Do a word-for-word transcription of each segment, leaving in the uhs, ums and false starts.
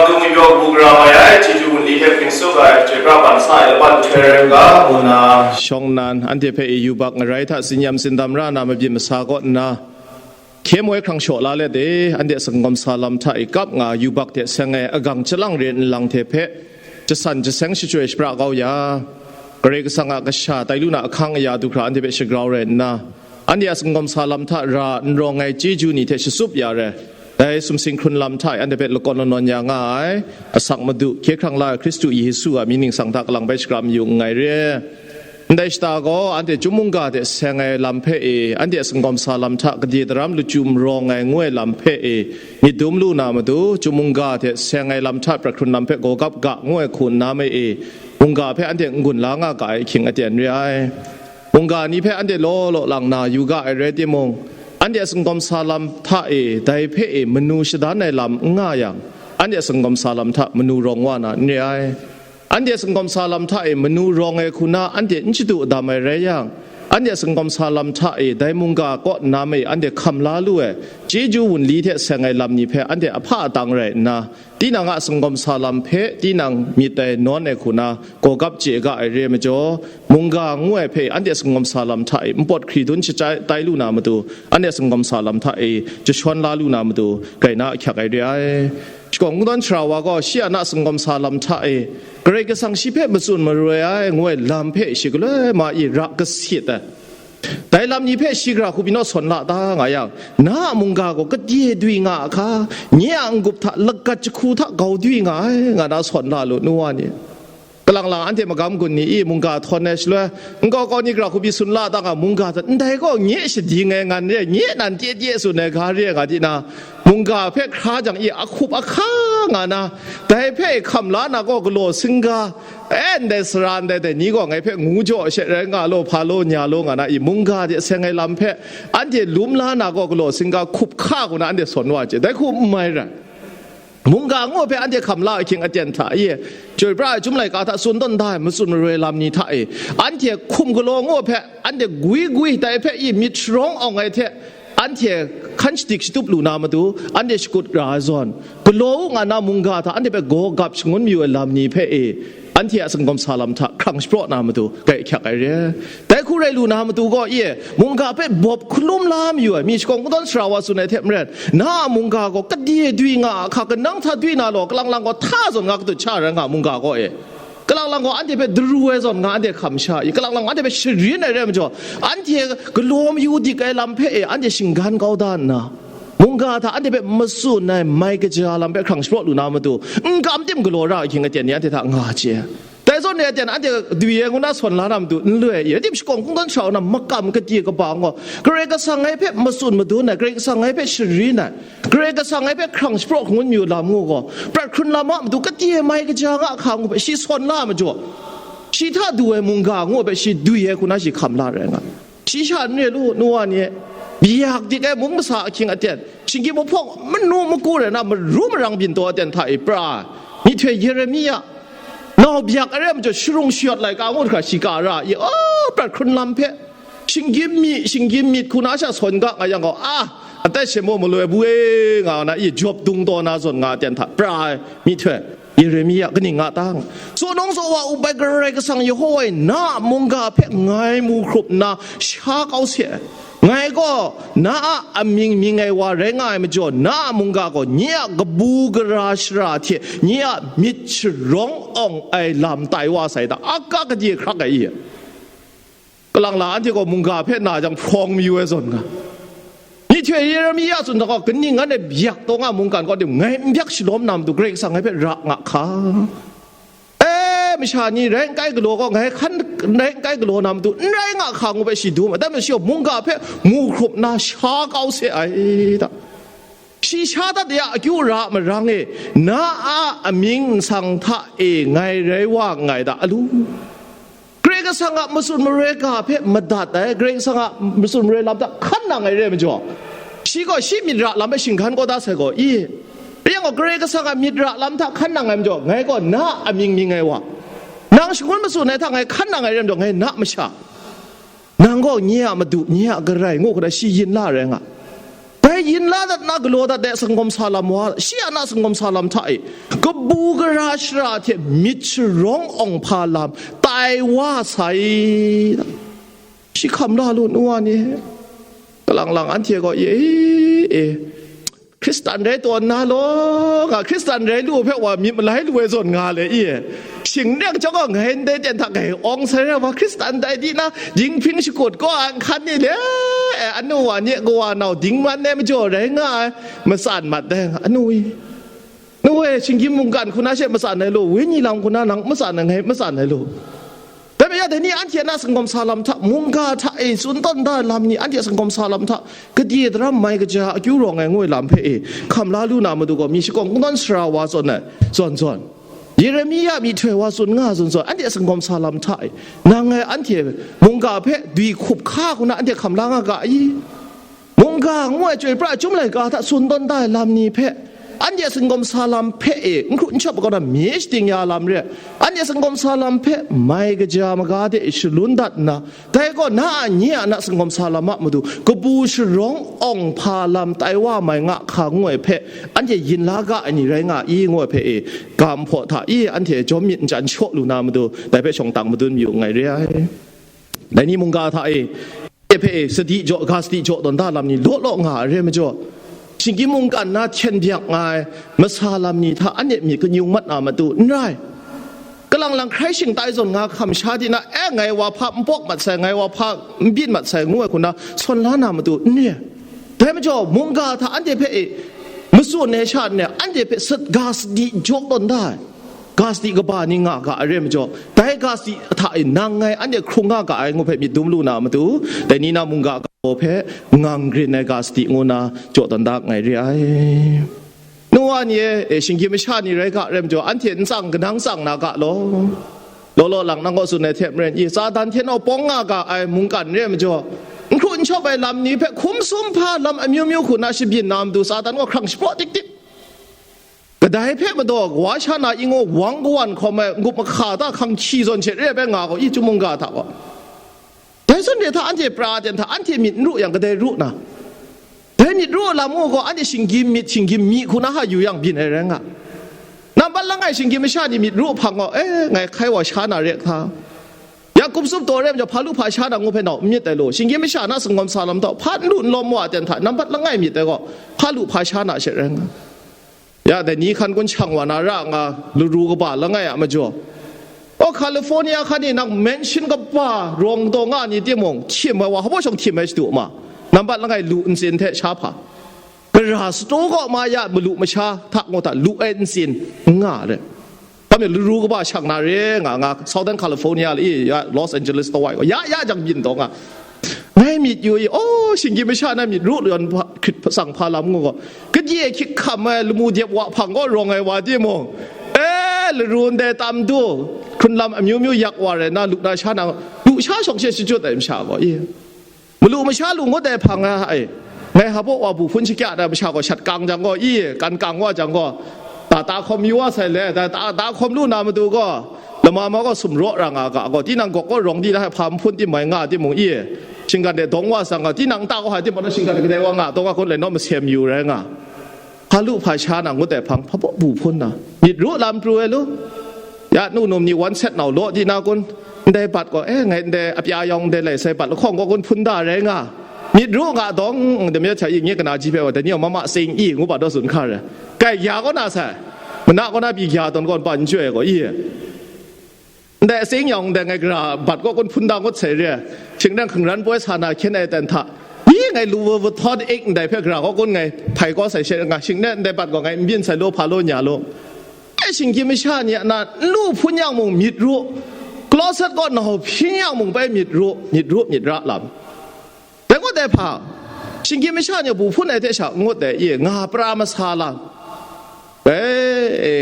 Yawng ni pyaw bu gara mai ai, chyeju wunli hte hpring tsup ai, chyoi pra ban sa ai laban nhtoi rai u ga, ngu nna shawng nnan, anhte hpe e yubak ngarai hta zinyam zindam ra na mabyin masa kaw nna, hkye moi hkrang shaw la let e, anhte a sangawm sa lam hta e kap nga yubak hte seng ai agang chyalang re nlang hte hpe jasan jaseng shachyoi shapra kau ya, Karai Kasang a kasha tai lu na ahkang aya du hkra anhte hpe shagrau rai nna, anhte a sangawm sa lam hta ra n rawng ai chyeju ni hte shatsup ya re, dai sumsing hkrun lam hta e anhte hpe lakawn lanawn ya nga ai, asak Madu, hkye hkrang la ai Hkristu Yesu a mying ningsang hta kalang bai shakram yu nngai re. Ndai shata gaw, anhte chyum mungga hte seng ai lam hpe e, anhte a sangawm sa lam hta gade daram lachyum rawng ai ngu ai lam hpe e, myit dum lu na matu, chyum mungga hte seng ai lam hta prat hkrun lam hpe gawgap ga ngu ai hku nna me e, mungga hpe anhte n-gun la nga ga ai ahkying aten re ai. Mungga ni hpe anhte law law lang na yu ga ai rai timung, anhte a sangawm sa lam hta e, dai hpe e manu shadan ai lam n nga yang, anhte a sangawm sa lam hta manu rawng wa na n re ai. Anhte a sangawm sa lam hta e manu rawng ai hku na anhte n shadu adam ai rai yang, anhte a sangawm sa lam hta e dai mungga kaw nna me anhte hkam la lu ai, chyeju wunli hte seng ai lam ni hpe anhte ahpa atang rai nna, tinang a sangawm sa lam hpe tinang myit dai nawn ai hku na gawgap chye ga ai re ai majaw, mungga ngu ai hpe anhte a sangawm sa lam hta e npawt hkri dun shachai tai lu na matu, anhte a sangawm sa lam hta e jashawn la lu na matu, grai na ahkyak ai re ai. Shakawn kungdawn sara wa gaw shi a na sangawm sa lam hta e, Karai Kasang shi hpe matsun maroi ai ngu ai lam hpe shi galoi ma i ra kasit ai. Dai lam ni hpe shi gara hku pyi naw sawn la ta nga yang, na a mungga gaw kadye dwi nga a hka, nye a n-gup hta lagat jahku hta gau dwi nga ai, nga na sawn la lu, nu wa ni. Kalang lang anhte magam gun ni i mungga htawn ai shaloi, nkau kau ni gara hku pyi tsun la ta nga, mungga hta, ndai gaw nye shading ai ngan re, nye nan tye tye tsun ai ga re nga di na, mungga hpe hkra jang i ahkup ahka nga na, dai hpe hkam la na gaw galaw singga, e, ndai sara ndai dai ni gaw ngai hpe ngu jaw she rai nga law, hpa law, nya law nga na i mungga de seng ai lam hpe anhte lum la na gaw galaw singga hkup hka hku na anhte sawn wa chye, dai hku n mai rai. Mungga ngu hpe anhte hkam la ai ahkying aten hta e, chyoi pra ai chyum laika hta tsun tawn da ai matsun maroi lam ni hta e, anhte hkum galaw ngu hpe anhte gwi gwi dai hpe i myit sharawng awng ai hte, anhte hkan shadik shatup lu na matu, anhte shakut ra ai zawn, galaw u nga na mungga hta anhte hpe gaw gap shangun mayu ai lam ni hpe e, anhte a sangawm sa lam hta hkrang shapraw na matu, grai ahkyak ai re. Dai hku rai lu na matu gaw, e, mungga hpe bawp hkalum la mayu ai, mi shakawn kungdawn sara wa tsun ai hte maren, na a mungga gaw kadye dwi nga a hka, kanang hta dwi na law, kalang lang gaw hta zawn nga katut sha rai nga mungga gaw, e, kalang lang gaw anhte hpe daru ai zawn nga anhte hkam sha i, kalang lang anhte hpe sharin ai rai majaw, anhte galaw mayu dik ai lam hpe e anhte shinggan kau da nna, mungga hta anhte hpe matsun ai mai kaja lam hpe hkrang shapraw lu na matu, n kam tim galaw ra ai ahkying aten ni anhte hta nga chye. Dai zawn ni aten anhte dwi ai ngu na sawn la na matu n loi i, rai tim shakawn kungdawn sara wa na makam kadye kaba gaw, Karai Kasang ngai hpe matsun madun ai, Karai Kasang ngai hpe sharin ai, Karai Kasang ngai hpe hkrang shapraw hkangun mayu lam ngu gaw, prat hkrun lam a matu kadye mai kaja nga hka ngu hpe shi sawn la majaw, shi hta du ai mungga ngu hpe shi dwi ai hku na shi hkam la rai nga. Shi sha n re lu, nu wa ni, byak dik ai mung masa ahkying aten, shinggyim mahpawng manu maku rai na, maru marang byin taw aten hta e pra ai, myihtoi Yeremia, nau byak ai rai majaw, sharung shayawt laika ngu hkra shi ka ra i, o, prat hkrun lam hpe, shinggyim mi, shinggyim myit hku na sha sawn ga nga yang gaw, a, atat she maw maloi bu e, nga na i, jawp dung taw na zawn nga aten hta pra ai, myihtoi Yeremia kaning nga ta? Tsaw nawng tsaw wa up ai Karai Kasang Yehowa e, na a mungga hpe ngai mu hkrup nna sha kau se ai. Ngai gaw na a amying mying ai wa rai nga ai majaw, na a mungga gaw nye a kabu gara shara hte nye a myit sharawng awng ai lam tai wa sai ta, aka kadye hkrak ai i? Kalang la anhte gaw mungga hpe na jang hprawng mayu ai zawn nga. Myihtoi Yeremia tsun hta gaw, kaning ngan e byak taw nga mungkan kaw tim, ngai n byak shalawm na matu Karai Kasang ngai hpe ra nga hka. E, masha ni rai n kai galaw gaw, ngai hkan rai n kai galaw na matu n rai nga hka ngu hpe shi dum ai. Dai majaw shi gaw mungga hpe mu hkrup nna sha kau se ai ta. Shi sha dat ya akyu ra marang e, na a amying nsang hta e ngai rai wa nngai ta alu? Karai Kasang a matsun maroi ga hpe madat ai, Karai Kasang a matsun maroi lam hta hkan nang ai re ai majaw, shi gaw shi myit ra lam hpe shinggan kau da sai gaw i? Rai yang gaw, Karai Kasang a myit ra lam hta hkan nang ai majaw, ngai gaw na a amying mying ai wa, nang shangun matsun ai hta ngai hkan nang ai re ai majaw, ngai na masha, nang gaw nye a madu, nye a garai ngu hkra shi yin la rai nga. Dai yin la dat na galaw dat ai sangawm sa lam wa, shi a na sangawm sa lam hta e, kabu gara shara hte myit sharawng awng hpa lam tai wa sai. Shi hkam la lu, nu wa ni. Kalang lang anhte gaw, e, e, Hkristan rai tawn na law, nga Hkristan rai lu hpe wa myit malai lu ai zawn nga le, i. Shing nek chyawm gaw, ngai ndai ten hta ngai awng sai ra wa, Hkristan dai di na, dinghpring shakut kaw a nhkan ni le, e, anu wa ni kawa nau dingman ai majaw rai nga ai, matsan mat dai, anu i. Nu e, shinggyim mungkan hku na she matsan ai lu, wenyi lam hku na nang matsan ai, ngai matsan ai lu. Dai majaw, dai ni anhte na singawm sa lam hta, mungga hta e tsun tawn da ai lam ni anhte singawm sa lam hta, gade daram mai kaja akyu rawng ai ngoi lam hpe e, hkam la lu na matu gaw, mi shakawng kungdawn sara wa zawn ai, zawn zawn. Yeremia myihtoi wa tsun nga zawn zawn, anhte singawm sa lam hta e, nang ngai anhte mungga hpe dwi hkup hka hku na anhte hkam la nga ga i? Mungga ngu ai chyoi pra chyum laika hta tsun tawn da ai lam ni hpe, anhte singawm sa lam hpe e, n hkru n shawp ai kaw na, mye shating ya lam re, anhte singawm sa lam hpe mai kaja maga de shalun dat nna, dai gaw na a nye a na singawm sa lam a matu, kabu sharawng awng hpa lam tai wa mai nga hka ngu ai hpe, anhte yin la ga ai ni rai nga i, ngu ai hpe e, ga nhpaw hta i, anhte jawm myit n chyan shaw lu na matu, dai hpe shawng tang madun mayu nngai re ai. Dai ni mungga hta e, e hpe e, sadi jaw, ga sadi jaw tawn da lam ni law law nga ai re majaw, shinggyim mungkan na hten byak nga ai masa lam ni hta anhte myit kanyung mat na matu n rai. Kalang lang hkrai shingtai zawn nga hkam sha di na, e, ngai wa hpa n pawk mat sai, ngai wa hpa n byin mat sai, ngu ai hku na sawn la na matu n re. Dai majaw, mungga hta anhte hpe e, matsun ai sha n re, anhte hpe sat ga sadi jaw tawn da ai. Ga sadi kaba ni nga ga ai re majaw, dai ga sadi hta e nang ngai anhte hkrung nga ga ai ngu hpe myit dum lu na matu, dai ni na mungga ga hpe ngang grin ai ga sadi ngu na jaw tawn da nngai re ai. Nu wa ni e, e, shinggyim masha ni rai ga re majaw, anhte n tsang kanang tsang na ga law. Law law lang nang kaw tsun ai hte maren i, Satan hte naw pawng nga ga ai mungkan re majaw, n hkru n shawp ai lam ni hpe hkum sum hpa lam amyu myu hku na shabyin na matu, Satan gaw hkrang shapraw tik tik. Kadai hpe madaw, wa sha na ingaw wang kawan hkawm ai, n-gup mahka ta hkang hkyi zawn she re ai bai nga gaw, i, chyum mungga hta gaw. Dai zawn re hta anhte pra ten hta anhte myit n ru yang, kadai ru na? Dai myit ru lam u gaw, anhte shinggyim myit, shinggyim myi hku na ha yu yang byin ai rai nga. Nambat langai shinggyim masha ni myit ru hpang gaw, e, ngai hkai wa sha na re hka. Ya kup tsup taw re majaw, hpa lu hpa sha na ngu hpe nau n myit ai law, shinggyim masha na sangawm sa lam tau, hpa n lu n lawm wa ten hta, nambat langai myit ai gaw, hpa lu hpa sha na she rai nga. Ya, dai ni hkan kun shang wa na ra nga, laru kaba langai a majaw. O, California hkan ni nang mansion kaba rawng taw nga ni timung, htim ai wa, hpa shawng htim ai shadu ma, nambat langai lu ntsin hte sha hpa. Gara satu kaw ma ya malu masha hta ngu hta lu ai ntsin n nga re. Kame laru kaba shang na re nga, nga Southern California le, ya, Los Angeles kawai gaw, ya, ya jang byin taw nga. Ngai myit yu i, oh, shinggyim masha na myit ru lu yan hpa, hkrit hpa, sang hpa lam ngu gaw, kadye hkyik hkam ai lamu dep wa hpang gaw rawng ai wa timung, e, laru ndai tam du, hkrun lam amyu myu yak wa rai na, lu na sha na, lu sha shawng she shachyut ai masha gaw, i, malu masha lu ngut ai hpang ai, ngai hpa baw wa bu hpun shakya na masha gaw shat kang jang gaw, i, kan kang wa jang gaw, ta ta hkawm yu wa sai le, ta ta ta hkawm lu na matu gaw, lama ma gaw sumraw ra nga ga gaw, tinang gawk gaw rawng di na hpa hpun tim mai nga timung, i, shinggan de dawng wa sang ga, tinang nta gaw hai timung na shinggan de kadai wa nga taw ga kun lai naw masem yu rai nga. Hpa lu hpa sha na ngut ai hpang, hpa baw bu hpun na, myit ru lam pru ai lu. Ya, nu num ni wan set nau law di na kun, ndai bat gaw, e, ngai ndai apya yawng ndai lai sai bat lahkawng gaw kun hpun da rai nga. Myit ru nga dawng, ndai mi cha i, nye kana ji hpe wa, dai ni mama sing i, ngu bat daw tsun hka rai. Kai ya kaw na sai, mana kaw na pyi ya tawn gaw, npa n chyoi ai gaw, i. Ndai asing yawng ndai ngai gara bat kaw kun hpun da ngut sai re, shingran hkangran poi sa na hkyen ai ten hta, i, ngai lu wa wa htawn ik ndai hpe gara kaw kun ngai hpai kaw sai she nga, shing ne ndai bat gaw ngai n byin sai law, hpa law nya law. E, shinggyim masha ni a na n lu hpun yang mung myit ru, closet kaw nau hpyin yang mung bai myit ru, myit ru, myit ra lam. Dai ngut ai hpa, shinggyim masha ni bu hpun ai hte sha ngut ai, i, nga pra masa lam. E, e,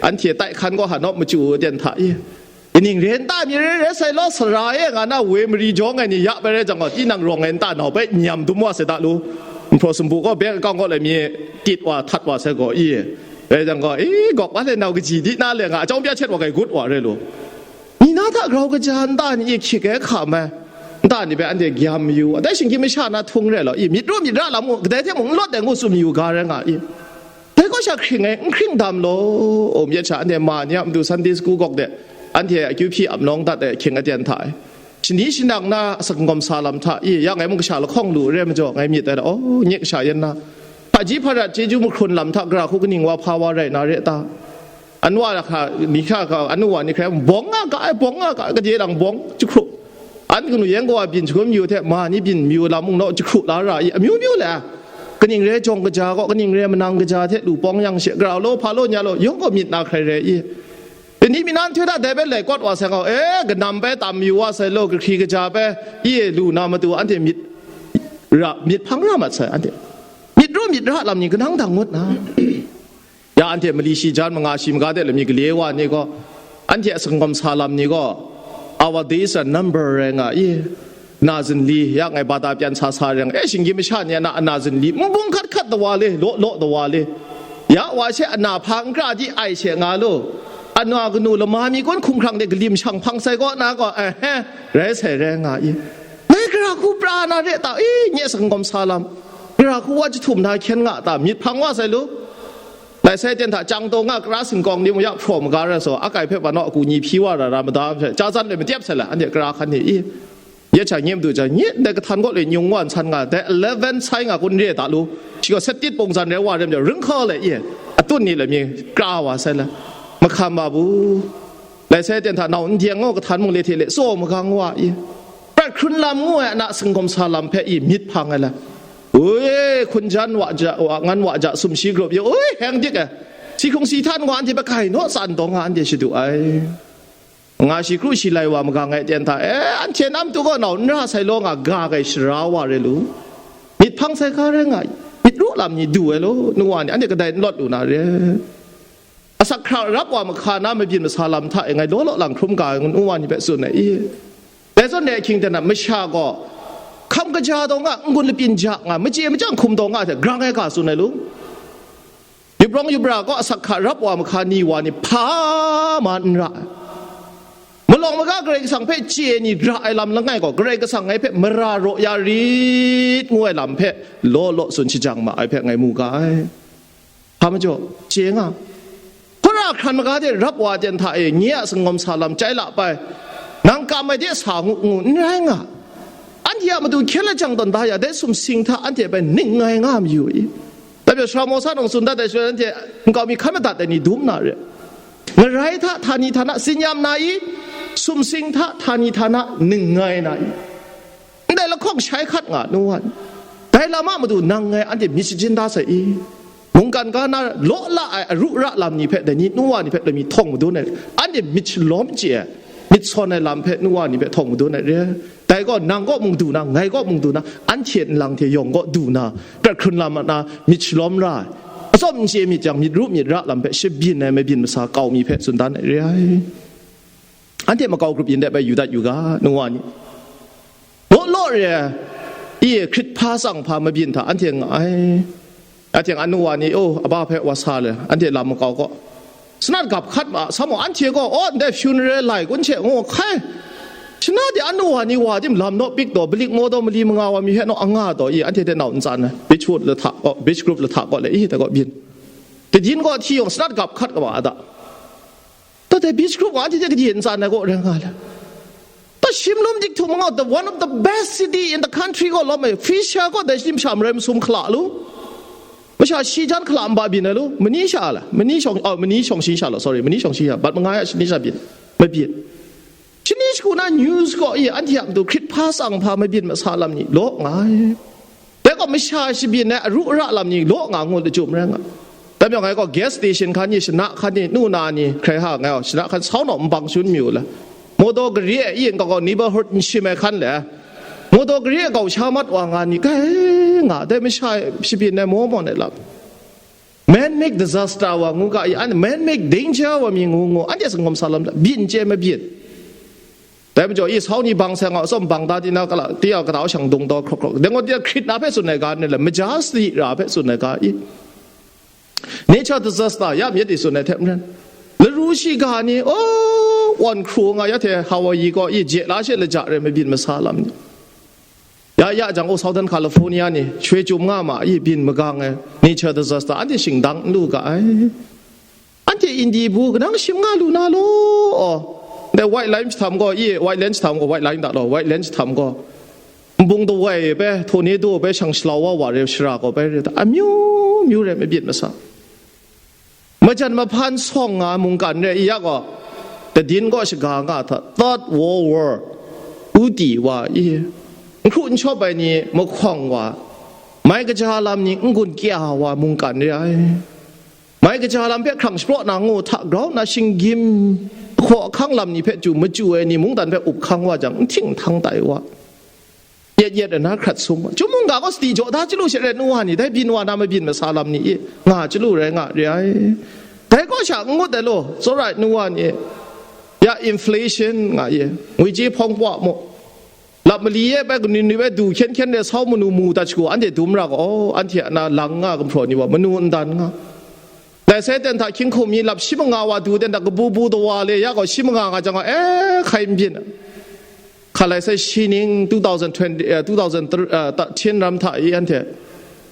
anhte tai hkan gaw ha nawp machyu ten hta, i, kaning re nta mi re re sai law, sara e nga na we mari jawng ai ni ya bai rai jang gaw, tinang rawng ai nta nau bai nyam dum wa sai da lu, nhpraw sumpu gaw beng akang gaw lai mi tit wa htat wa sai gaw, i, rai jang gaw, i, gawk wa le nau kaji di na le nga, achyawm bya chet wa gai gut wa re lu. Ni na hta grau kaja nta ni e hkyik ai hkam ai, nta ni bai anhte gyam mayu, dai shinggyim masha na htung re law, i, myit ru myit ra lam u, kadai hte mung n lawt ai ngu tsun mayu ga rai nga, i. Dai sha hkring ai, n hkring dam law, um yet sha, anhte ma ni a matu Sunday school gawk de, anhte akyu hpyi ap nawng dat ai hkying aten hta e, shani shanang na asak gawm sa lam hta, i, ya ngai mung kasha lahkawng lu re majaw, ngai myit ai, oh, nye kasha yan na, hpaji hparat chyeju mahkrun lam hta, gara hku kaning wa hpa wa rai na re ta? Anu wa hka, ni hka hka, anu wa ni hkrai, bawng nga ga ai, bawng nga ga ai, gade lang bawng, jahkru. An kanu yan kawa byin jahkrum yu hte, ma ni byin yu lam mung naw jahkru la ra i, amyu myu le. Kaning re jawng kaja gaw, kaning re manang kaja hte lu pawng yang she, grau law, hpa law, nya law, yawng gaw myit na hkrai re i. Dai ni mi nan htoi hta dai bai lai kawt wa sai gaw, e, kanam bai tam yu wa sai law, kahkri kaja bai, i, lu na matu, anhte myit ra, myit hpang ra mat sai, anhte. Myit ru myit ra lam ni kanang dang ngut na. Ya anhte mali shi jan manga shi maga de lami gale wa ni gaw, anhte a sanggawm sa lam ni gaw, our days are number rai nga i, na zinli, ya ngai bata pyan sa sa rai nga, e, shinggyim masha ni a na, a na zinli, nbung hkat hkat dawa le, law law dawa le, ya wa she a na hpa nkra di ai she nga lu, a na kanu lama mi kun hkumhkrang de galim shang hpang sai gaw na gaw, eh, he, rai sai rai nga i. Ngai gara hku pra na re ta i, nye sanggawm sa lam, gara hku wa jahtum na hkyen nga ta, myit hpang wa sai lu. Lai sai ten hta, chyang taw nga, kara singkawng ni mung ya hpraw maga ra saw, akai hpe wa naw aku ni hpyi wa ra ra mada, cha zan le matyep sai la, anhte kara hkan ni i. Ya cha nyem du jang, nye ndai kahtan gaw le nyung wa nsan nga, dai eleven sai nga kun re ta lu, shi gaw set tit pawng zan re wa rem ja, ring hka le i, atun ni le mi kra wa sai la, mahkam ma bu. Lai sai ten hta, nau n diang ngaw kahtan mung le hte le, tsaw magang wa i. Prat hkrun lam ngu ai a na singkawm sa lam hpe i myit hpang ai la. Ui, hkunjan wa ja, wa ngan wa ja, sumshi grup i, ui, heng dik ai. Si hkrung si htan wa anhte hpe hkai naw tsan dawng nga anhte shadu ai. Nga shi kru shi lai wa magang ai ten hta, e, anhte nam tu gaw nau n ra sai law nga ga gai shara wa re lu. Myit hpang sai hka rai nga, myit ru lam ni du ai law, nu wa ni, anhte kadai n lawt lu na re. Asak hkra rap wa mahka na mabyin masa lam hta e ngai law law lang hkrum ga ai ngu wa ni hpe tsun ai i. Dai zawn dai ahkying ten a masha gaw, hkam kaja taw nga, n-gun lapyin ja nga, machye machyang hkum taw nga hte grang ai ga tsun ai lu. Yubrawng yubra gaw asak hka rap wa mahka ni wa ni hpa ma n ra ai. Malawng maga Karai Kasang hpe chye ni ra ai lam langai gaw, Karai Kasang ngai hpe mara raw ya rit ngu ai lam hpe law law tsun shajang ma ai hpe ngai mu ga ai. Hpa majaw, chye nga. Hkun ra hkran maga de rap wa ten hta e nye a sangawm sa lam chyai la pai, nang kam ai de sa ngu ngu n rai nga. Anhte a matu hkyen lajang tawn da ya, dai sumsing hta anhte bai ning ngai nga mayu i. Dai majaw, sara mawsa nang tsun dat ai shaloi, anhte nkau mi hkan madat ai ni dum na re. Ngarai hta htani htana tsin yam na i, sumsing hta htani htana ning ngai na i. Ndai lahkawng shai hkat nga nu wa ni, dai lam a matu nang ngai anhte myit shajin da sai i? Mungkan ga na law la ai aru ra lam ni hpe, dai ni nu wa ni hpe lami htawng madun ai, anhte myit shalawm chye ai, myit sawn ai lam hpe nu wa ni hpe htawng madun ai re. Dai gaw nang kaw mung du na, ngai kaw mung du na, anhte nlang hte yawng kaw du na, prat hkrun lam na myit shalawm ra ai, atsawm n chye myit jang, myit ru myit ra lam hpe shabyin ai mabyin masa kau mi hpe tsun dan ai re ai. Anhte makau grup yin de bai yu dat yu ga, nu wa ni. Law law re ai, i hkrit hpa tsang hpa mabyin hta anhte nga ai. Ahteng anu wa ni, oh, aba hpe wa sa le, anhte lam makau gaw, sanat gap hkat ma, sa maw, anhte gaw, oh, ndai funeral lai kun hte ngu hkai. Shana de anu wa ni wa tim lam naw pik taw, balik maw taw, mali manga wa mi hpe naw anga taw, i, anhte de nau n tsan ai. Beach wood la hta gaw, beach group la hta gaw le, i, hta gaw byin. Tadin gaw hti yawng sanat gap hkat kaba a da. Tate beach group wa anhte hte kadyen tsan ai gaw rai nga le. Ta shim lum dik htum nga, the one of the best city in the country gaw lawm ai, Frisha gaw dai shim sha marai masum hkala lu. Masha shi jan hkala nba byin ai lu. Mani sha la, mani shawng, oh, mani shawng shi sha la, sorry, mani shawng shi sha, bat manga ya shani sha byin. Mabyin. Shani shagu na news gaw, i, anhte a matu hkrit hpa tsang hpa mabyin masa lam ni law nga ai. Dai gaw masha shabyin ai aru ara lam ni law nga ngu lachyum rai nga. Dai majaw ngai gaw gas station hkan ni, shana hkan ni, nu na ni, hkrai ha ngai gaw, shana hkan sau naw nbang shun mi u la. Motor gari e yin gaw gaw neighborhood n shim ai hkan le. Motor gari e gau sha mat wa nga ni, kai nga, dai masha shabyin ai maw maw ai lam. Man make disaster wa ngu ga i, an man make danger wa mi ngu ngu, anhte sangawm sa lam byin chye mabyin. Dai majaw, i sau ni bang sai nga, atsawm bang da tina kala, tia kata shang dung taw hkrok hkrok. Deng wa tia hkrit na hpe tsun ai ga ni le, maja sali ra hpe tsun ai ga i. Nature disaster, ya myit i tsun ai hte maren. Laru shiga ni, oh, wan hkru nga ya hte Hawaii gaw i je la she laja rai mabyin masa lam ni. Ya ya jang, o, Southern California ni shwe chyum nga ma, i, byin magang ai, nature disaster, anhte shingdang n lu ga ai. Anhte indi bu kanang shim nga lu na law, o, dai white line jahtam gaw, i, white line jahtam gaw, white line da law, white line jahtam gaw, nbung dawai pe, tornado pe, shang shalau wa wa re, shara gaw bai re ta, amyu myu re, mabyin masa. Majan mahpan sawng nga mungkan re, i ya gaw, tadin gaw shaga nga hta, Third World War, u ti wa i, nhkru nshawp ai ni mahkawng wa, mai kaja lam ni n-gun kya wa mungkan re ai. Mai kaja lam hpe hkrang shapraw na ngu hta grau na shinggyim hkaw ahkang lam ni hpe chyu machyu ai ni mungdan hpe up hkang wa jang, n hting htang tai wa, yet yet ai na hkrat sum wa. Chyum mungga gaw sadi jaw da chyalu she rai, nu wa ni, dai byin wa na mabyin masa lam ni i, nga chyalu rai nga re ai. Dai kaw sha n ngut ai law, tsawra ai nu wa ni, ya, inflation nga ye, ngwiji hpawng pwa mu, lap mali e bai, kanu ni bai du hkyen hkyen re, sau manu mu dat shagu, anhte dum ra gaw, oh, anhte a na lang nga gumhpraw ni wa, manu n dan nga. Dai sai ten hta hkying hkum mi lap shi manga wa du ten hta, kabu bu dawa le ya gaw, shi manga nga jang gaw, eh, hkai n byin. Hkalai sai shi ning two thousand twenty, eh, two thousand thirteen ram hta i anhte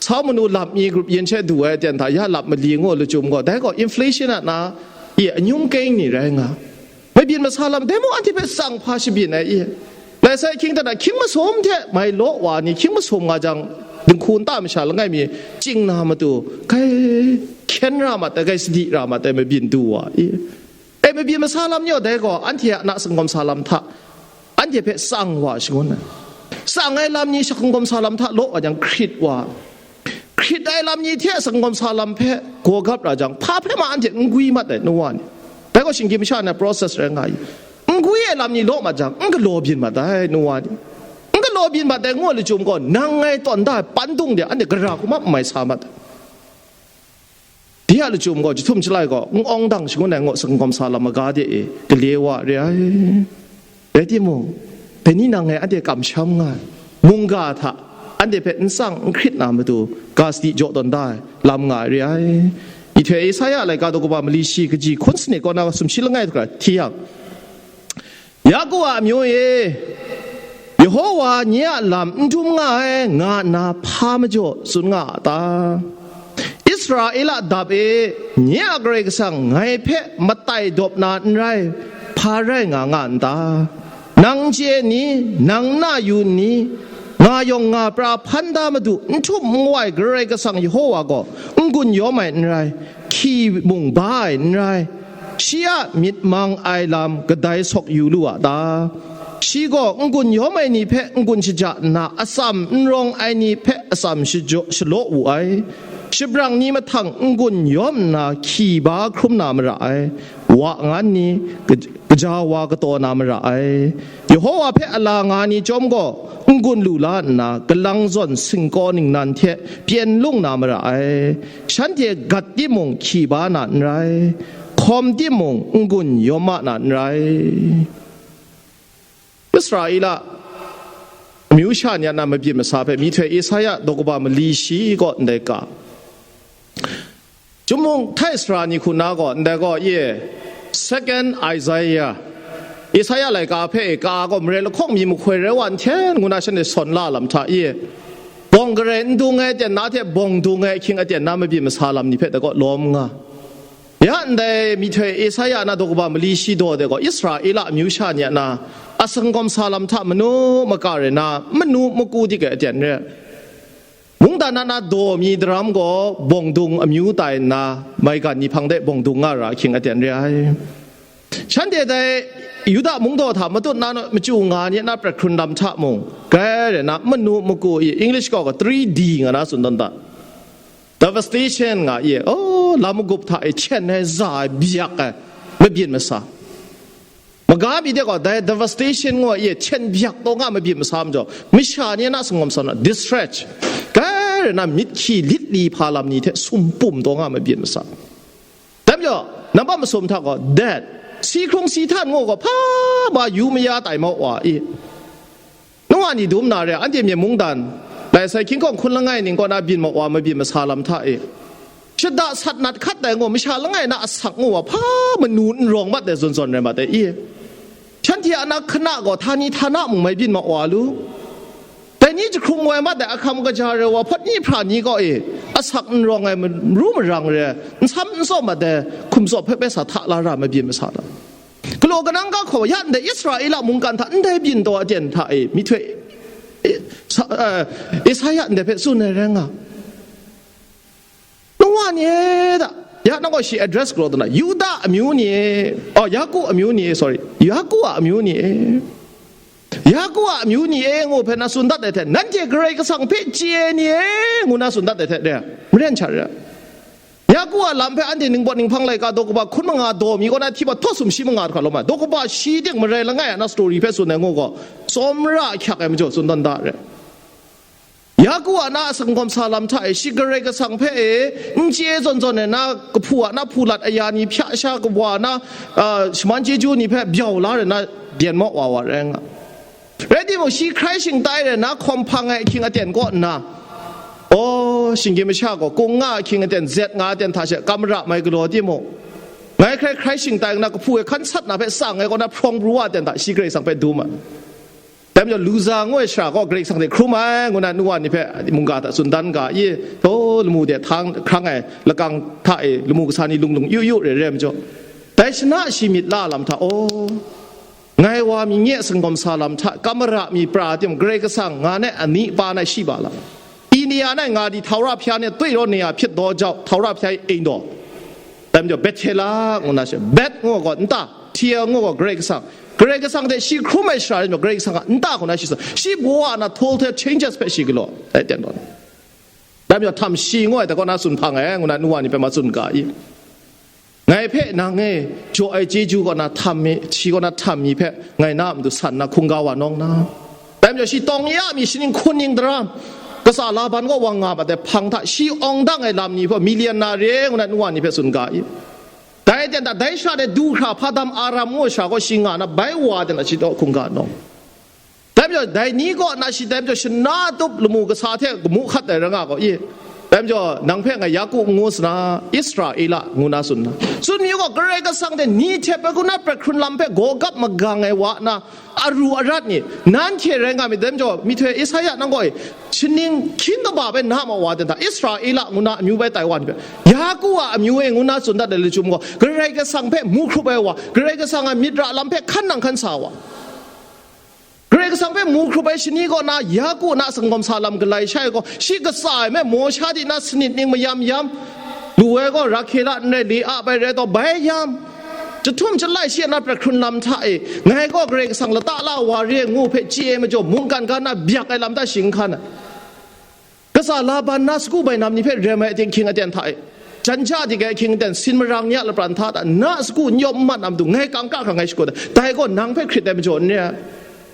sau manu lap mi grup yin she du ai ten hta, ya lap mali ngu lachyum gaw, dai gaw inflation a na i anyung keng ni rai nga. Mabyin masa lam dai mung anhte hpe tsang hpa shabyin ai i. Lai sai hkying dan a hkying masum hte mai law wa ni hkying masum nga jang, dinghku nta masha langai mi ching na matu, kai hkyen ra mat ai, kai sadi ra mat ai mabyin du wa i. E, mabyin masa lam ni gaw dai gaw, anhte a na sangawm sa lam hta, anhte hpe tsang wa shangun ai. Tsang ai lam ni sangawm sa lam hta law wa jang, hkrit wa, hkrit ai lam ni hte sangawm sa lam hpe gaw gap ra jang, hpa hpe ma anhte n gwi mat ai, nu wa ni. Dai gaw shinggyim masha na process rai nga i. N gwi ai lam ni law mat jang, n galaw byin mat ai, nu wa ni. N galaw byin mat ai ngu ai lachyum gaw, nang ngai tawn da ai pandung de anhte gara hkrum ap n mai sa mat ai. Di a lachyum gaw, jahtum jalai gaw, n awng dang shangun ai ngu, sangawm sa lam maga de e, gale wa re ai. Rai timung, dai ni nang ngai anhte kamsham nga ai, mungga hta anhte hpe n tsang n hkrit na matu, ga sadi jaw tawn da ai lam nga ai re ai. Myihtoi Isaya laika daw kaba mali shi kaji hkun sanit kaw na sumshi langai hkra hti yang, Yaku a amyu e, Yehowa nye a lam n dum nga ai, nga nna hpa majaw tsun nga a ta? Israela dap e, nye a Karai Kasang ngai hpe matai dawp na n rai, hpa rai nga nga n ta? Nang chye ni, nang na yu ni, nga yawng nga pra hpan da madu, n htum n wai Karai Kasang Yehowa gaw n-gun yawm ai n rai, hkyi mung ba ai n rai, shi a myit mang ai lam kadai sawk yu lu a ta? Shi gaw n-gun yawm ai ni hpe n-gun shaja nna, atsam n rawng ai ni hpe atsam shajaw, shalaw wu ai. Shabrang ni mahtang n-gun yawm nna, hkyi ba hkrum na mara ai. Wa ngan ni, kaj-, kaja wa kataw na mara ai. Yehowa hpe a la nga ni chyawm gaw, n-gun lu la nna, kalang zawn singkaw ningnan hte pyen lung na mara ai. Shanhte gat timung hkyi ba na n rai, hkawm timung n-gun yawm ma na n rai. Israela amyu sha ni a na mabyin masa hpe myihtoi Isaya daw kaba mali shi kaw ndai ka. Chyum mung htai sara ni hku na gaw, ndai gaw, ye, Second Isaiah, Isaiah laika hpe ka gaw, marai lahkawng mi mahkoi rai wa nhten ngu na shanhte sawn la lam hta, ye, bawng garai n dung ai aten na hte bawng dung ai ahkying aten na mabyin masa lam ni hpe dai gaw lawm nga. Ya ndai myihtoi Isaiah na daw kaba mali shi daw de gaw, Israela amyu sha ni a na asangawm sa lam hta manu maka rai na, manu maku dik ai aten re. Mungdan na na daw mi daram gaw bawng dung amyu tai nna, maigan ni hpang de bawng dung nga ra ahkying aten re ai. Shanhte dai Yuda mungdaw hta matut na machyu nga ni na prat hkrun lam hta mung, grai rai na manu maku i, English gaw ga three D nga na tsun dan ta. Devastation nga i, oh, lam magup hta e hkyen ai, za ai, byak ai, mabyin masa. Maga mi de gaw, dai devastation ngu ai, hkyen byak taw nga mabyin masa majaw, masha ni a na sangawm sa na, distress, grai rai na myit hkyi lit li hpa lam ni hte sumpum taw nga mabyin masa. Dai majaw, nambat masum hta gaw, death, si hkrung si htan ngu gaw, hpa ma yu maya tai mau wa i. Nu wa ni dum na re, anhte myen mungdan, lai sai hkying hkawng hkun langai ning kaw na byin ma wa mabyin masa lam hta e, shada sat nat hkat dai ngu, masha langai na asak ngu wa, hpa manu n rawng mat ai zawn zawn rai mat ai i. Shanhte a na hkana gaw, htani htana mung mai byin ma wa lu. Dai ni jahkrung woi mat ai ahkam kaja re wa, hpawt ni hpra ni kaw e, asak n rawng ai maru marang re, n sam n tsawm mat ai hkum tsawp hpe bai sa hta la ra mabyin masa na. Galaw kanang ga hkaw, ya ndai Israela mungkan hta ndai byin taw aten hta e, myihtoi, e, sa, e, Esaia ndai hpe tsun ai rai nga. Nwa ni e da, ya nang gaw shi address galaw dana, Yuda amyu ni e, oh, Yaku amyu ni e, sorry, Yaku a amyu ni e, Yaku a amyu ni e ngu hpe na tsun dat ai hte, nanhte Karai Kasang hpe chye ai ni e ngu na tsun dat ai hte re, maren sha re. Yaku a lam hpe anhte ningpawt ninghpang laika daw kaba hkun manga daw mi kaw na hti ba htaw sumshi manga hkra lawm ai, daw kaba shi ting marai langai a na story hpe tsun ai ngu gaw, tsawmra ahkyak ai majaw tsun tawn da re. Yaku a na a sangawm sa lam hta e, shi Karai Kasang hpe e, n chye zawn zawn ai na, kahpu a na hpulat aya ni hpya sha kawa na, a, shaman chyeju ni hpe byau la rai na, dyen maw wa wa rai nga. Rai timung, shi hkrai shingtai rai na, hkawm hpang ai ahkying aten kaw nna, aw, shinggyim masha gaw kung nga ahkying aten, zet nga aten hta she kam ra mai galaw timung, ngai hkrai hkrai shingtai nna, kahpu e hkan sat na hpe tsang ai kaw na, hprawng pru wa aten hta shi Karai Kasang hpe dum ai. Dai majaw, Luza ngu ai shara gaw Karai Kasang hte hkrum ai ngu na, nu wa ni hpe mungga hta tsun dan ga i, taw, lamu de htang hkrang ai, lakang hta e lamu kasa ni lung lung yu yu re re ai majaw, dai shana shi myit la lam hta, aw, ngai wa mi nye sangawm sa lam hta, kamara mi pra tim, Karai Kasang nga ne ani pa nai shi ba la. India nai nga di, Htaura hpya ne tui raw ne a hpyit daw jau, Htaura hpya e daw. Dai majaw, Bethela ngu na she, Bet ngu gaw nta, Tia ngu gaw Karai Kasang. Karai Kasang hte shi hkrum ai shara rai nme, Karai Kasang a nta hku na shi tsun. Shi bawa na total changes hpe shi galaw ai ten tawn. Dai majaw, htam shi ngu ai, dai kaw na tsun hpang ai ngu na, nu wa ni hpe ma tsun ga i. Ngai hpe nang e jaw ai chyeju kaw na htam mi, shi kaw na htam mi hpe ngai na a matu san na hkungga wa nawng na. Dai majaw, shi tawng ya mi, shi ning hkun ning daram, kasa Laban kaw wang nga mat ai hpang hta, shi awng dang ai lam ni hpe, milyun na re ngu na, nu wa ni hpe tsun ga i. Dai ten hta, dai shara de du hkra, Hpadam Aram ngu shara gaw shi nga na, bai wa ten hta shi taw hkungga nawng. Dai majaw, dai ni kaw na shi, dai majaw, shana tup lamu kasa hte gamu hkat ai ra nga gaw i. Dai majaw, nang hpe ngai Yaku ngu sana, Israela ngu na tsun na. Tsun mi gaw, Karai Kasang hte ni hte bai hkrum na prat hkrun lam hpe gaw gap magang ai wa na, aru arat ni, nanhte rai nga myit, dai majaw, myihtoi Esaia nang gaw e, shaning hkying kaba bai na ma wa ten hta, Israela ngu na amyu bai tai wa ni hpe, Yaku a amyu e ngu na tsun dat ai lachyum gaw, Karai Kasang hpe mu hkrup ai wa, Karai Kasang a myit ra lam hpe hkan nang hkan sa wa. Karai Kasang hpe mu hkrup ai shani kaw na, Yaku na sangawm sa lam galai sha ai gaw, shi katsa ai me, Mawsha di na sanit ning mayam yam, lu ai gaw Rahkela n rai, Lea bai rai taw, bai yam, jahtum jalai shi a na prat hkrun lam hta e, ngai gaw Karai Kasang lata la wa re ai ngu hpe chye ai majaw, mungkan ga na byak ai lam hta shi n hkan ai. Kasa Laban na sagu bainam ni hpe rem ai aten hkying aten hta e, jan ja dik ai ahkying aten, sin marang ni a lapran hta hta na sagu n yawm n mat na matu, ngai kangka hkra ngai shakut ai. Dai gaw nang hpe hkrit ai majaw n re ai.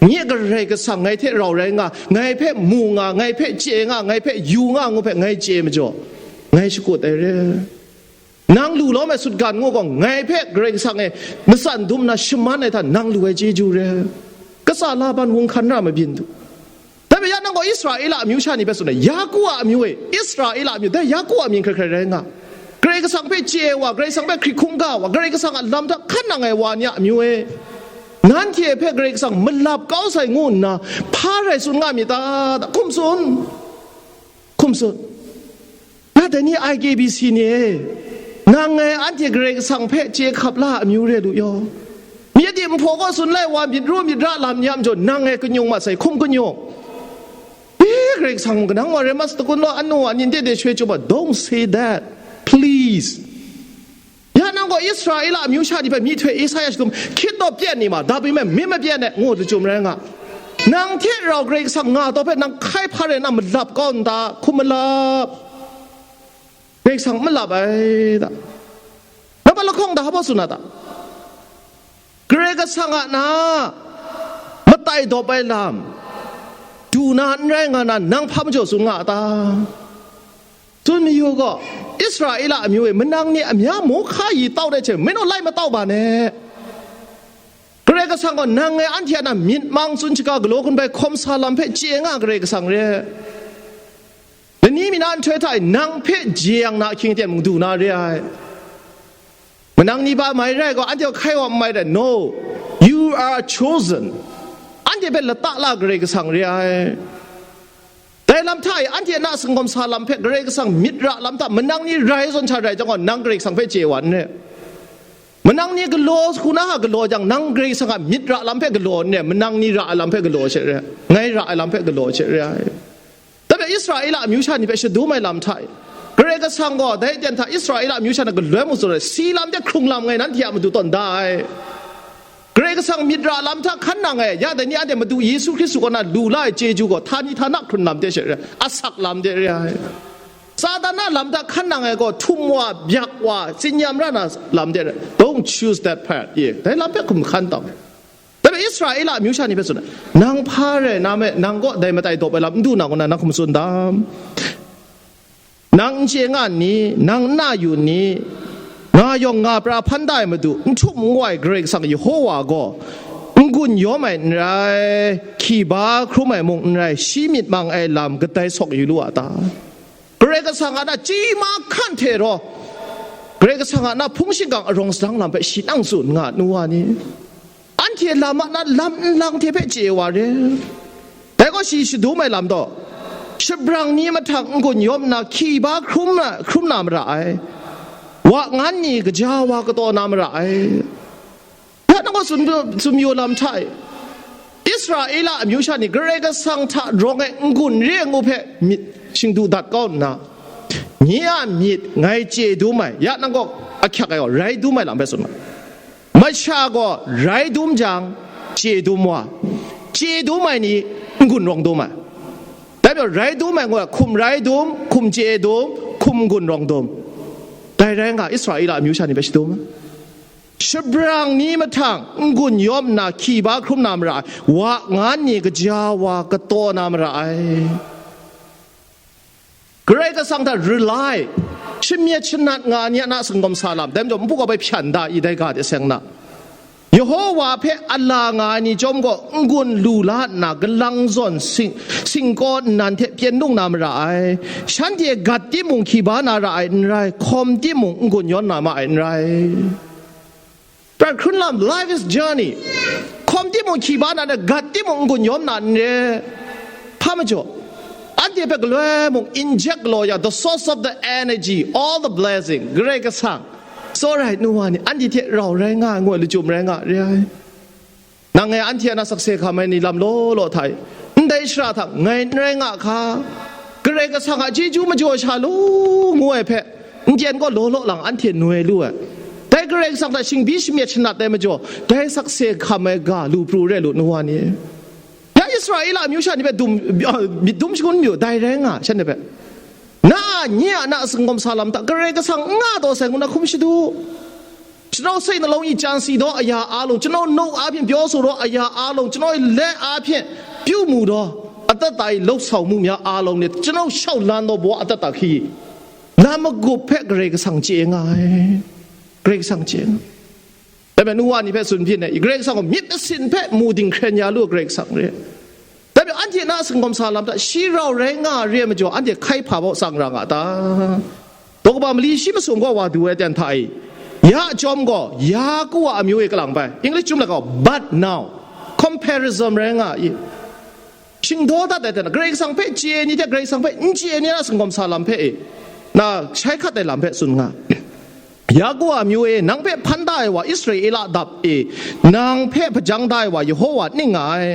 Nye Karai Kasang ngai hte rau rai nga, ngai hpe mu nga, ngai hpe chye nga, ngai hpe yu nga ngu hpe ngai chye ai majaw, ngai shakut ai re. Nang lu lawm ai sutgan ngu gaw, ngai hpe Karai Kasang e matsan dum nna shaman ai hta nang lu ai chyeju re. Kasa Laban wunghkan ra mabyin du. Dai hpe ya nang gaw Israela amyu sha ni hpe tsun ai, Yaku a amyu e, Israela amyu, dai Yaku a mying hkrai hkrai rai nga. Karai Kasang hpe chye ai wa, Karai Kasang hpe hkrit hkungga ai wa, Karai Kasang a lam hta hkan nang ai wa ni a amyu e, nanhte hpe Karai Kasang malap kau sai ngu nna, hpa rai tsun nga myit ta? Hkum tsun. Hkum tsun. Ya dai ni I K B C ni e, nang ngai anhte Karai Kasang hpe chye hkap la amyu re lu yaw. Myi di nhpaw kaw tsun lai wa, myit ru myit ra lam ni a majaw, nang ngai kanyung mat sai, hkum kanyung. E, Karai Kasang mung kanang wa rai mas, takun law, anu a nin de de shoi chyum a, don't say that, please. Ya nang gaw Israela amyu sha ni hpe myihtoi Esaia shatum, hkyit taw pyen ni ma, dabi me myit mapyen ai, ngu lachyum rai nga. Nang hte rau Karai Kasang nga taw hpe nang hkai hpa rai na malap kau n ta? Hkum malap. Karai Kasang malap ai ta? Nang hpa lahkawng da hpa tsun na ta? Karai Kasang a na matai dawp ai lam du na n rai nga na, nang hpa majaw tsun nga a ta? Tsun mayu gaw, Israela amyu e, manang ni amya mawhka yi tau de hte, menu lai matau ba ne. Karai Kasang gaw nang e anhte a na myit mang tsun shaga galaw hkun bai hkawm sa lam hpe chye nga Karai Kasang re. Lani mi na nhtoi hta e nang hpe jeyang na ahkying aten mung du na re ai. Manang ni ba mai rai gaw, anhte gaw hkai wa n mai rai. No, you are chosen. Anhte hpe lata la Karai Kasang re ai. Dai lam hta e, anhte na singawm sa lam hpe Karai Kasang myit ra lam hta, manang ni rai zawn sha rai jang gaw, nang Karai Kasang hpe chye wa n re. Manang ni galaw hku na a galaw jang, nang Karai Kasang a myit ra lam hpe galaw n re, manang ni ra ai lam hpe galaw she re, ngai ra ai lam hpe galaw she re ai. Dai hpe Israela amyu sha ni hpe shadum ai lam hta e, Karai Kasang gaw dai aten hta Israela amyu sha na galoi mung tsun ai, si lam de hkrung lam ngai nanhte a matu tawn da ai. Karai Kasang myit ra lam hta hkan nang e, ya dai ni anhte Madu Yesu Hkristu kaw na lu la ai chyeju gaw htani htana hkrun lam de she re, asak lam de re ai. Satan a lam hta hkan nang ai gaw, htum wa, byak wa, tsinyam ra na lam de re. Don't choose that path. Ye, dai lam hpe hkum hkan taw. Dai hpe Israela amyu sha ni hpe tsun ai, nang hpa rai na me, nang kaw dai matai dawp ai lam n du na, ngu na nang hkum tsun dam. Nang n chye nga n ni? Nang n na yu n ni? Nga yawng nga pra hpan da ai Madu, n htum n wai Karai Kasang Yehowa gaw, n-gun yawm ai n rai, hkyi ba hkrum ai mung n rai, shi myit mang ai lam kadai sawk yu lu a ta? Karai Kasang a na chyi mahkan hte raw, Karai Kasang a na hpung shingkang arawng sadang lam hpe shi nang tsun nga, nu wa ni? Anhte lam a na lam nlang hte hpe chye wa re. Dai gaw shi shadum ai lam taw, shabrang ni mahtang n-gun yawm nna, hkyi ba hkrum na, hkrum na mara ai, wa ngan ni gaja wa kataw na mara ai. Ya nang gaw tsun, tsun yu lam hta e, Israela amyu sha ni Karai Kasang hta rawng e n-gun re n-ngu hpe myit shingdu dat kau nna, nye a myit ngai chye dum ai, ya nang gaw ahkyak ai gaw rai dum ai lam hpe tsun ai. Masha gaw rai dum jang, chye dum wa, chye dum ai ni n-gun rawng dum ai. Dai majaw, rai dum ai ngu ai, hkum rai dum, hkum chye dum, hkum n-gun rawng dum. Dai rai nga, Israela amyu sha ni hpe shadum ai. Shabrang ni mahtang n-gun yawm nna, hkyi ba hkrum na mara ai, wa ngan ni gaja wa kataw na mara ai. Karai Kasang hta rely, shamyet shanat nga ai ni a na singawm sa lam, dai majaw npu kau bai hpyan da i, dai ga de seng na. Yehowa hpe a la nga ai ni chyawm gaw, n-gun lu la nna, galang zawn sing, singkaw nnan hte pyen lung na mara ai. Shanhte gat timung hkyi ba na ra ai n rai, hkawm timung n-gun yawn na ma ai n rai. Prat hkrun lam, life is journey. Hkawm timung hkyi ba na, gat timung n-gun yawm na n re. Hpa majaw, anhte hpe galoi mung inject galaw ya, the source of the energy, all the blessing, Karai Kasang. It's alright, nu wa ni, anhte hte rau rai nga ai, ngoi lachyum rai nga re ai. Nang e anhte a na sakse hkam ai ni lam law law hta e, ndai shara hta ngai n rai nga hka, Karai Kasang a chyeju majaw sha lu ngu ai hpe, n-tyen gaw law law lang anhte noi lu ai. Dai Karai Kasang hta shingbi shamyet shanat ai majaw, dai sakse hkam ai ga lu pru re lu, nu wa ni. Ya Israela amyu sha ni hpe dum, myit dum shangun mayu, dai rai nga, shanhte hpe. Na, nye a na singawm sa lam hta Karai Kasang n nga taw sai ngu na hkum shadu. ကျွန်တော်စိတ်နှလုံး ii ကြံစည်သောအရာအားလုံး, ကျွန်တော်နှုတ်အားဖြင့်ပြောဆိုသောအရာအားလုံး, ကျွန်တော်ရဲ့လက်အားဖြင့်ပြုမူသောအသက်တာ၏လှုပ်ဆောင်မှုများအားလုံးနှင့် ကျွန်တော်လျှောက်လှမ်းသောဘဝအသက်တာခရီး လမ်းမကွပ်ဖက်ကြရေကဆောင်ကြေငါ ကြရေကဆောင်ကြေငါ. ဒါပေမဲ့ နူဝါနီဖက်စွန်ပြစ်နဲ့ ကြရေကဆောင်ကို မျက်နှာစင်ဖက်မူတင်ခရံာ်ညာလို့ ကြရေကဆောင်ရဲ. ဒါပေမဲ့ အန်တီနာစင်ကွန်ဆာလမ်တာ ရှီရောင်ရဲငါရဲမကျော် အန်တီခိုက်ဖာဖို့ ဆောင်ရငါတာ. တော့ကဘာမလီရှိမစုံကဝါဒူဝဲတန်ထိုင်. ယအကြောင်းကို ယာကုပ်အမျိုးရဲ့ကလောင်ပိုင်း English ကျုံးလကော but now comparison ရဲငါ ရှင်းသောတတ်တဲ့တန ကြရေကဆောင်ဖက် ခြေနေတဲ့ ကြရေကဆောင်ဖက် ခြေနေရစင်ကွန်ဆာလမ်ဖက် နာ ဆိုင်ခတ်တဲ့လမ်းဖက်စွန်ငါ. ယာကုပ်အမျိုးရဲ့ နံဖက်ဖန်တားဝါ အစ္စရေလတပ် ii, နံဖက်ပကြံတားဝါ ယေဟောဝါနှိမ့်ငါ ai.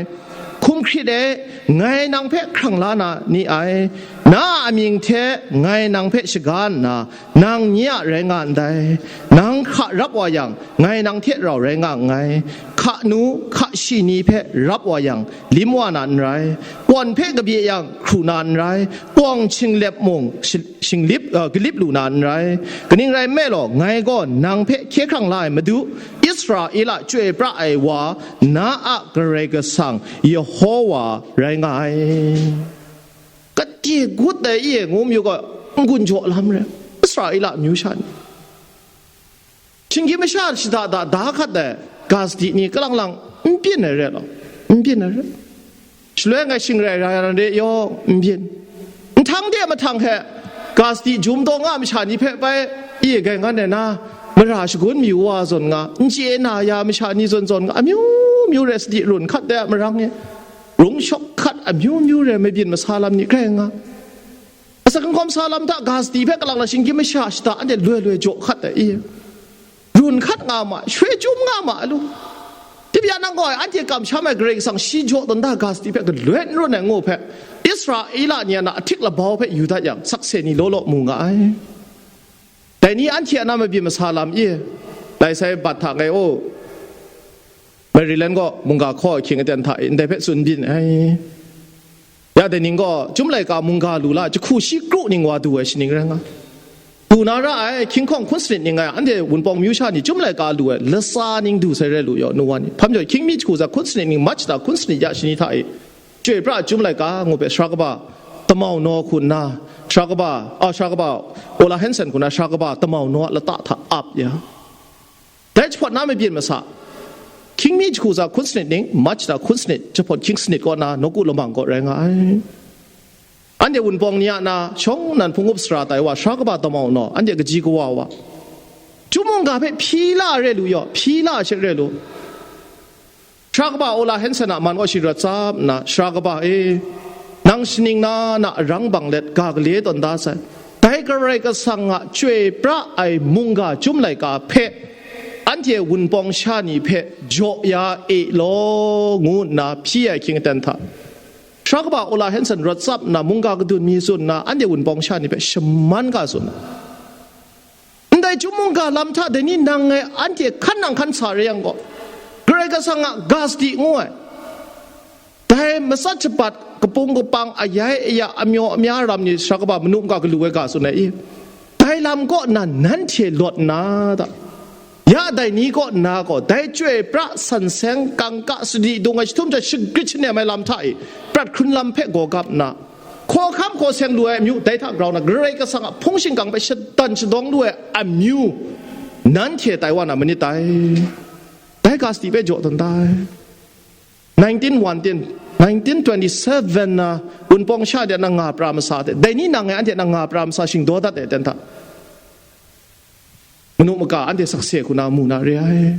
ခုံခရစ်တဲ့ ငါနံဖက်ခရံာ်လာနာနီ ai. နာအမင်းထဲ ငါနံဖက်ရှဂါနာ နံညရငါန်ဒဲ. နံခရပ်ဝါယံ ငါနံထဲရောင်ရဲငါငါ. ခနူခရှိနီဖက်ရပ်ဝါယံ လင်းဝါနာန်ရဲ. ကွန်ဖက်ကပြေယံ ခရူနာန်ရဲ. ကွန်ချင်းလက်မုံ ရှင်းလပ် ကလပ်လူနာန်ရဲ. ကနင်းရဲမဲလော ငါကော နံဖက်ခဲခရံာ်လာမဒူ အစ္စရေလကြွေပြအိုင်ဝါ နာအကြရေကဆောင် ယေဟောဝါရဲငါ ai. ကတိဂုတ်တဲ့ ii ငုံမျိုးက ငုံကြော်လမ်းရဲ. အစ္စရေလမျိုးရှာနေ Shinggyi masha shada da da hkat dai ga sadi ni kalang lang n byin ai re law, n byin ai re. Shaloi ngai shing rai rai ran re yaw n byin. Nhtang de mahtang hte ga sadi jum daw nga masha ni hpe bai, i gai ngan ai na, mara shagun mayu wa zawn nga, n chye na ya masha ni zawn zawn nga, amyu myu rai sadi run hkat dai a marang e. Rung shawk hkat amyu myu re, mabyin masa lam ni grai nga. Asak n hkawm sa lam hta ga sadi hpe kalang na shinggyim masha shata anhte loi loi jaw hkat ai i? Run hkat nga ma, shwe chyum nga ma lu. Dip ya nang gaw, anhte kamsham ai Karai Kasang shi jaw tawn da ga sadi hpe galoi n run ai ngu hpe, Israela ni a na ahtik labau hpe yu dat yang, sakse ni law law mu nga ai. Dai ni anhte a na mabyin masa lam i? Dai sai bat hta ngai o. Maryland gaw mungga hkaw ahkying aten hta e ndai hpe tsun byin ai. Ya dai ning gaw, chyum laika mungga lu la, jahku shi kru ning wa du ai shaning rai nga. Du na ra ai, hkying hkawng hkun sanit ning ai, anhte Wunpawng myu sha ni chyum laika lu ai, latsa ning du sai rai lu yaw, nu wa ni. Hpam jaw, hkying mi jahku za hkun sanit ning, March da hkun sanit ya shani hta e, Chyoi pra chyum laika ngu hpe, sara kaba Tamau Naw hku nna, sara kaba, a, sara kaba Ola Hansen hku nna, sara kaba Tamau Naw a lata hta ap ya. Dai jahpawt na mabyin masa, hkying mi jahku za hkun sanit ning, March da hkun sanit, jahpawt hkying sanit kaw na, nawku lamang kaw rai nga ai. Anhte Wunpawng ni a na, shawng nnan hpung up sara tai wa, sara kaba Tamau Naw, anhte kaji kawa wa. Chyum mungga hpe hpyi la re lu yaw, hpyi la she re lu. Sara kaba Ola Hansen a man kaw shi rawt tsap nna, sara kaba e, nang shaning na na arang bang let ga gale tawn da sai. Dai Karai Kasang a chyoi pra ai mungga chyum laika hpe, anhte Wunpawng sha ni hpe jaw ya e law, ngu nna hpyi ai hkying aten hta, sara kaba Ola Hansen rawt tsap nna, mungga kadun mi tsun nna, anhte Wunpawng sha ni hpe shaman ga tsun ai. Ndai chyum mungga lam hta dai ni nang ngai anhte hkan nang hkan sa re yang gaw, Karai Kasang a ga sadi ngu ai, dai matsat shabat, kapung kapang, ayai aya, amyaw amya ram ni sara kaba manu mungga galu ai ga tsun ai i? Dai lam kaw nna nanhte lawt nna ta? Ya dai ni kaw nna gaw, dai chyoi pra san seng kangka sadi dung ai jahtum hta shagrit shanem ai lam hta e, prat hkrun lam hpe gaw gap nna, hkawhkam hkaw seng lu ai amyu, dai hta grau na Karai Kasang a hpung shingkang hpe shadan shadawng lu ai amyu, nanhte tai wa na manit dai? Dai ga sadi hpe jaw tawn dai. Nineteen one ten, nineteen twenty-seven na Wunpawng sha de na nga pra masa hte, dai ni nang ngai anhte na nga pra masa shingdaw dat ai ten hta, manu maka anhte sakse hku na mu na re ai.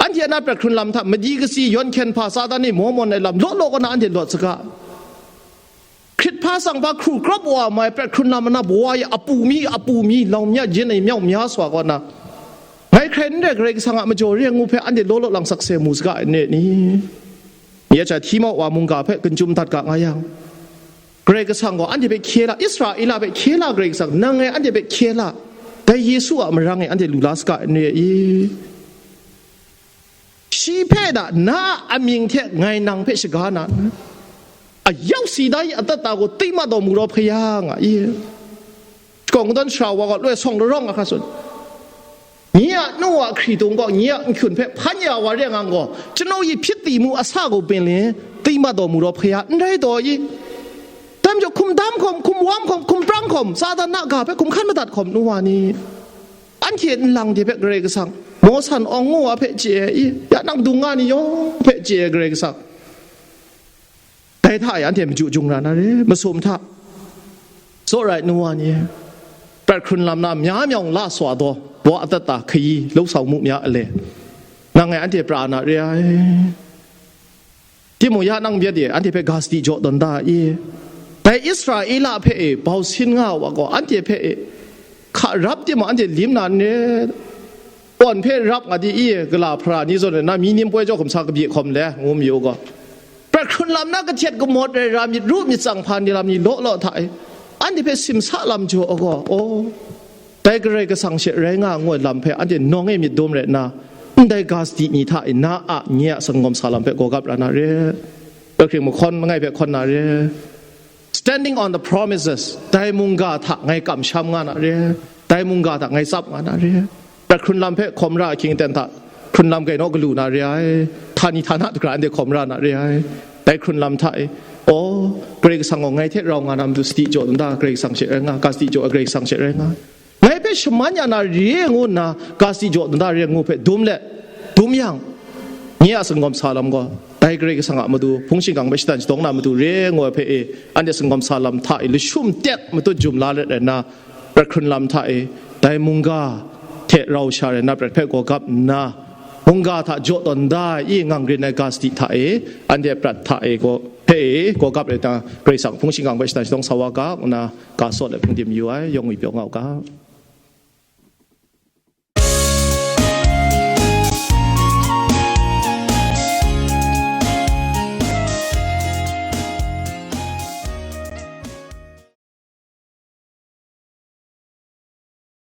Anhte a na prat hkrun lam hta, madi kasi, yawn hkyen hpa, Satan e maw mawn ai lam, law law kaw na anhte lawt saga. Hkrit hpa tsang hpa hkru krawp wa mai prat hkrun lam na bawa ya apu mi, apu mi, lau mya, jen ai myau mya swa kaw na, ngai hkrai n rai, Karai Kasang a majaw re ngu hpe anhte law law lang sakse mu saga ai ni? Ya cha hti mau wa mungga hpe gun chyum dat ga nga yang, Karai Kasang gaw anhte hpe hkye la, Israela hpe hkye la, Karai Kasang, nang ngai anhte hpe hkye la, dai Yesu a marang e anhte lu la saga n re i? Shi hpe na, na a amying hte ngai nang hpe shaga na, a yau si da i atat ta gaw, tima daw mu raw hpaya nga i? Shakawn kadawn sara wa gaw loi sawng larawng ahkra tsun. Nye a nu a hkritung gaw nye a nhkyun hpe hpan ya wa re nga gaw, chanu yi hpyit ti mu a sa gaw byin le, tima daw mu raw hpaya n rai taw i? Dai majaw hkum dam hkawm, hkum wam hkawm, hkum prang hkawm, Satan na ga hpe hkum hkan madat hkawm nu wa ni? Anhte nlang de hpe Karai Kasang, Mawsan awng ngu wa hpe chye ai i? Ya nang dung nga ni yawng hpe chye ai Karai Kasang. Dai hta e anhte maju jung ra na re, masum hta. Tsawra ai nu wa ni, prat hkrun lam na mya myawng la swa daw, wa atat ta hkayi, lo sau mu mya ale, nang ngai anhte pra na re ai. Timung ya nang myit e, anhte hpe ga sadi jaw tawn da i? Dai Israela hpe e bau sin nga wa gaw, anhte hpe e hka rap timung, anhte lim na n re? Awn hpe rap nga di i, gala hpara ni zawn e na mi nim poi jaw hkum sa kabyi hkawm le, ngu mayu gaw, prat hkrun lam na kahtet kamawt rai ra myit ru myit tsang hpa ni lam ni law law hta e, anhte hpe simsa lam jaw gaw, aw, dai Karai Kasang she rai nga ngu ai lam hpe anhte nawng e myit dum rai nna, ndai ga sadi ni hta e na a, nye a sanggawm sa lam hpe gaw gap ra na re. Prat hkring mahkawn langai hpe hkawn na re. Standing on the promises, dai mungga hta ngai kamsham nga na re, dai mungga hta ngai tsap nga na re. Prat hkrun lam hpe hkawm ra ahkying aten hta, hkrun lam gainaw galu na re ai, htani htana dagra anhte hkawm ra na re ai. Dai hkrun lam hta e, aw, Karai Kasang gaw ngai hte rau nga na matu sadi jaw nta, Karai Kasang she rai nga, ga sadi jaw ai Karai Kasang she rai nga. Ngai hpe shaman ya na re ngu nna, ga sadi jaw nta re ngu hpe dum let, dum yang, nye a sanggawm sa lam gaw, dai Karai Kasang a matu, hpung shingkang hpe shadan shadawng na matu re ngu ai hpe e, anhte sanggawm sa lam hta e lashum tek matut jum la let rai nna, prat hkrun lam hta e, dai mungga hte rau sha rai nna, prat hpe gaw gap nna, mungga hta jaw tawn da ai, i ngang rin ai ga sadi hta e, anhte prat hta e gaw, hpe e, gawgap rai ta, Karai Kasang hpung shingkang hpe shada shadawng sa wa ga, ngu na ga sawt ai hpung dim yu ai, yawng ngwi pyaw nga u ga.